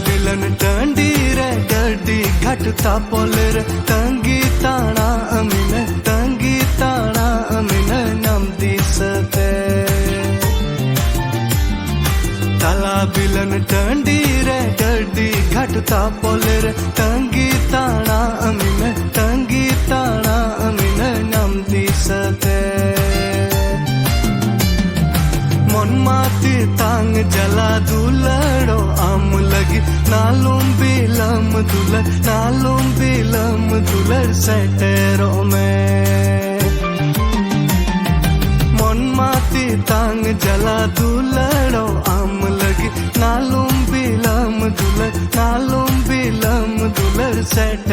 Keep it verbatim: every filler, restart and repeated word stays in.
ᱵᱤᱞᱟᱹᱱ ᱴᱟᱺᱰᱤ ᱨᱮ ᱰᱟᱹᱰᱤ ᱜᱷᱟᱴ ᱛᱟᱯᱚᱞ ᱨᱮ ᱛᱟᱺᱜᱤ ᱛᱟᱲᱟᱜ ᱢᱤᱱᱟᱹ, ᱛᱟᱺᱜᱤ ᱛᱟᱲᱟᱜ ᱢᱤᱱᱟᱹ ᱧᱟᱢ ᱫᱤᱥᱟᱹᱛᱮ᱾ ᱛᱟᱞᱟ ᱵᱤᱞᱟᱹᱱ ᱴᱟᱺᱰᱤ ᱨᱮ ᱰᱟᱹᱰᱤ ᱜᱷᱟᱴ ᱛᱟᱯᱚᱞ ᱨᱮ ᱛᱟᱺᱜᱤ ᱛᱟᱲᱟᱜ ᱢᱤᱱᱟᱹ, ᱛᱟᱺᱜᱤ ᱛᱟᱲᱟᱜ ᱢᱤᱱᱟᱹ ᱧᱟᱢ ᱫᱤᱥᱟᱹᱛᱮ᱾ ᱢᱚᱱ ᱢᱟ ᱛᱮᱛᱟᱝ ᱡᱟᱞᱟ ᱫᱩᱞᱟᱹᱲᱚᱜ ᱟᱢ ᱞᱟᱹᱜᱤᱫ, ᱱᱟᱞᱚᱢ ᱵᱤᱞᱟᱹᱢ ᱫᱩᱞᱟᱹᱲ, ᱱᱟᱞᱚᱢ ᱵᱤᱞᱟᱹᱢ ᱫᱩᱞᱟᱹᱲ ᱥᱮᱴᱮᱨᱚᱜ ᱢᱮ᱾ ᱢᱚᱱ ᱢᱟ ᱛᱮᱛᱟᱝ ᱡᱟᱞᱟ ᱫᱩᱞᱟᱹᱲᱚᱜ ᱟᱢ ᱞᱟᱹᱜᱤᱫ, ᱱᱟᱞᱚᱢ ᱵᱤᱞᱟᱹᱢ ᱫᱩᱞᱟᱹᱲ, ᱱᱟᱞᱚᱢ ᱵᱤᱞᱟᱹᱢ ᱫᱩᱞᱟᱹᱲ ᱥᱮᱴᱮᱨᱚᱜ ᱢᱮ᱾